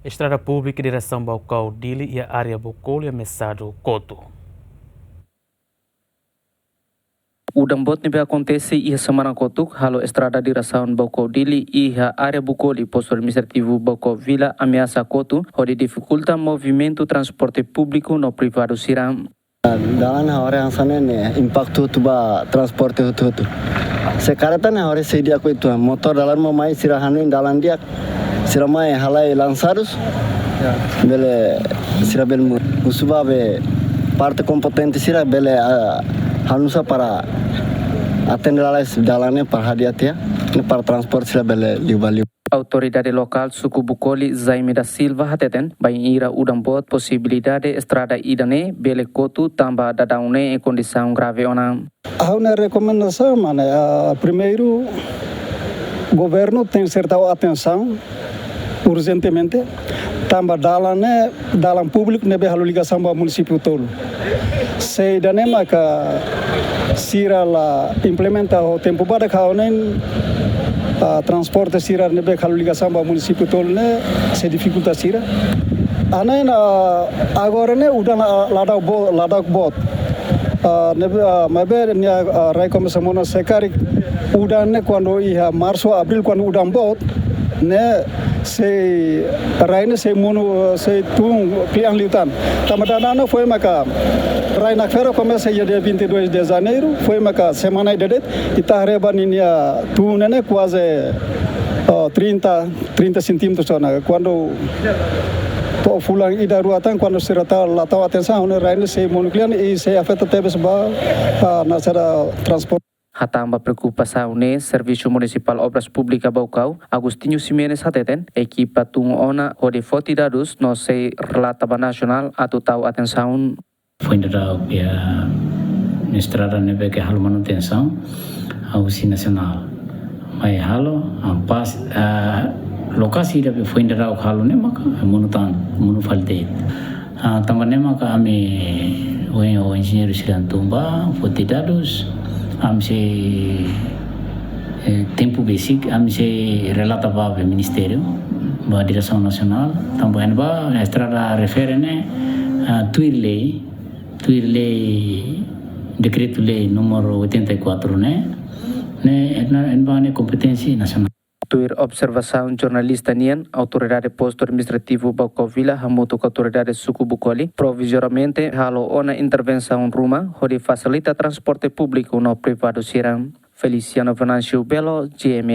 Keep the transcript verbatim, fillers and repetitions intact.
Estrada públika diresaun Baucau Dili iha área Bukoli ameasadu kotu. Udan boot ne'ebé akontese iha semana kotuk halo estrada diresaun Baucau Dili iha área Bukoli, postu administrativu Baucau Vila, ameasa kotu, hodi difikulta movimentu transporte públiku no privadu sira. Dalan ha'u haree hanesan ne'e impaktu hotu ba transporte hotu-hotu. Se kareta ne'e ha'u haree sei di'ak uitoan, motór dalaruma mai sira hanoin dalan di'ak, sira mai halai lansadus, bele sira bele moris. Husu ba be parte kompetente sira bele, ah, halo nusá para atende lalais dalan ne'e para hadi'a tiha, ne'e para transporte sira bele liu ba liu. Autoridade lokál suku Bukoli, Jaime da Silva, hateten bainhira udan boot posibilidade estrada ida-ne'e bele kotu tanba daudaun ne'e kondisaun grave ona. Ha'u-nia rekomendasaun mak ne'e, ah, primeiru, governu tenke ser tau atensaun urjentemente, tanba dalan ne'e dalan públiku ne'ebé halo ligasaun ba munisípiu tolu. Se ida-ne'e maka sira la implementa ho tempu badak, ha'u hanoin, ah, transporte sira ne'ebé halo ligasaun ba munisípiu tolu ne'e sei difikulta sira. Ha'u hanoin, ah, agora ne'e udan la, la da'uk bo-, la da'uk boot. Ah, ne'ebé, ah, maibé nia, ah, rai komesa monu se karik udan ne'e kuandu iha marsu, abríl, kuandu udan boot ne'e sei rai ne'e sei monu, eh, sei tun kle'an liután. Tanba daudaun ne'e foin maka rai nakfera komesa iha dia vinte e dois de Janeiro, foin maka semana ida de'it, ita haree ba ninia tun ne'e kuaze, eh, trinta, trinta centímetros ona. Kuandu to'o fulan ida rua tan, kuandu sira tau, la tau atensaun, ne'e rai ne'e sei monu kle'an i sei afeta tebes ba, ah, nasaun transporte. Hatán ba preokupasaun ne'e, Servisu Munisipál Obras Públikas Baucau, Agostinho Ximenes, hateten ekipa tun ona hodi foti dadus no sei relata ba nasionál atu tau atensaun. Foin daudauk iha estrada ne'ebé ke halo manutensaun, ha'u husi nasionál mai halo, ah, pas, ah, lokasi ida be foin daudauk halo ne'e maka monu tan, monu fali de'it. Ah, tanba ne'e maka ami, ohin, ohin enjeñeiru sira tun ba foti dadus, ami sei, eh, tempu besik, ami sei relata ba be ministériu, ba diresaun nasionál, tanba ne'ebá estrada refere ne'e, ah, tuir lei, tuir lei, dekretu-lei númeru oitenta e quatro ne'e, ne'e, ne'e, ne'ebá ne'e kompeténsia nasionál. Tuir observasaun jornalista nian, Autoridade Postu Administrativu Baucau Vila hamutuk ho Autoridade Suku Bukoli provizoiamente halo ona intervensaun ruma hodi fasilita transporte públiku no privadu sira. Feliciano Venâncio Belo, G M.